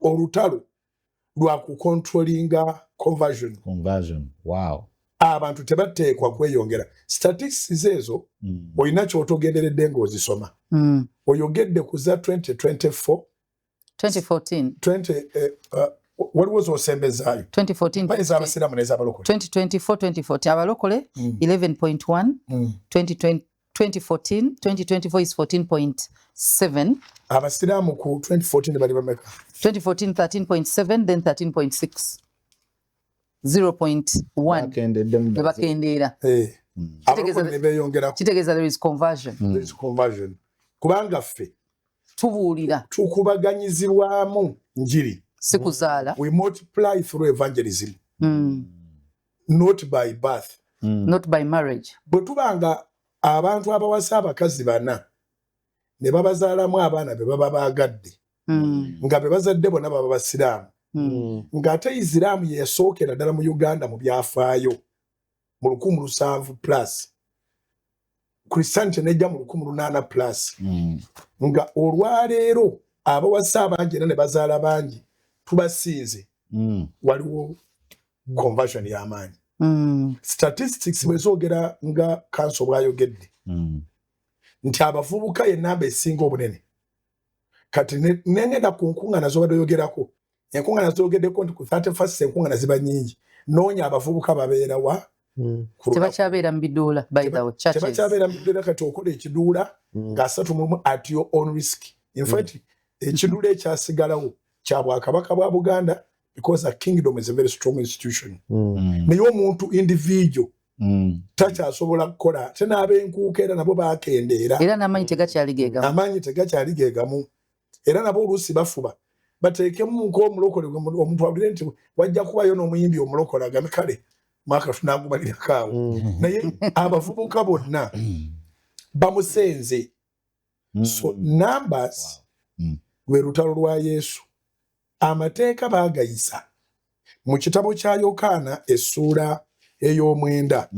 Olutalo lwa kucontrollinga conversion. Conversion, wow. Abantu tebateekwa kweyongera. Statistics ezo olina kyotogenderedde ng'ozisoma. Oyogedde ku za 2024. 2014. 20, waliwo zosembezaayo. 2014. Ez'abasiraamu n'ez'abalokole. 2024, 2014 abalokole 11.1. 2020, 2014, 2024 is 14.7. Abasiraamu ku 2014 bali bameka? 2014, 13.7, then 13.6, 0.1. Bakendeddemu. Ne bakendeera. Eh. Abalokole ne beeyongerako. Kitegeeza there is conversion. There is conversion kubanga ffe tubuulira. Tukubaganyizibwamu njiri. Si kuzaala. We multiply through evangelism, not by birth. Not by marriage. Bwe tuba nga abantu abawasa abakazi bana ne babazaalamu abaana be baba baagadde, nga be bazadde bonna baba basiraamu, ng'ate Isiraamu yeyasookera ddala mu Uganda mu byafaayo mu 1700 plus, Christianity nejja mu 1800 plus, nga olwaleero abawasa abangi era ne bazaala bangi tubasinze, waliwo conversion y'amaanyi. Statistics bwe zoogera nga kanso bw'ayogedde nti abavubuka ye namba esinga obunene. Kati nengenda ku nkuŋŋaana z'obadde oyogerako, enkuŋŋaana zoyogeddeko nti ku 31st enkuŋŋaana ziba nnyingi, noonya abavubuka babeera wa ku lunaku. Tebakyabeera mu biduula, by the way, churches. Tebakyabeera mu biduula. Kati okola ekiduula nga 31 at your own risk. In fact, ekiduula ekyasigalawo kya Bwakabaka bwa Buganda, because a kingdom is a very strong institution. Naye omuntu individual takyasobola kukola, ate n'ab'enkuuka era nabo bakendeera. Era n'amaanyi tegakyali gegamu. Amaanyi tegakyali gegamu, era nabo oluusi bafuba bateekemu nk'omulokole, omuntu awulire nti wajja kubayo n'omuyimbi omulokole, agambe kale mwaka tunagumalirako awo. Naye abavubuka bonna bamusenze. So numbers lwe lutalo lwa Yesu. Amateeka baagayisa mu kitabo kya Yokaana essuula ey'omwenda.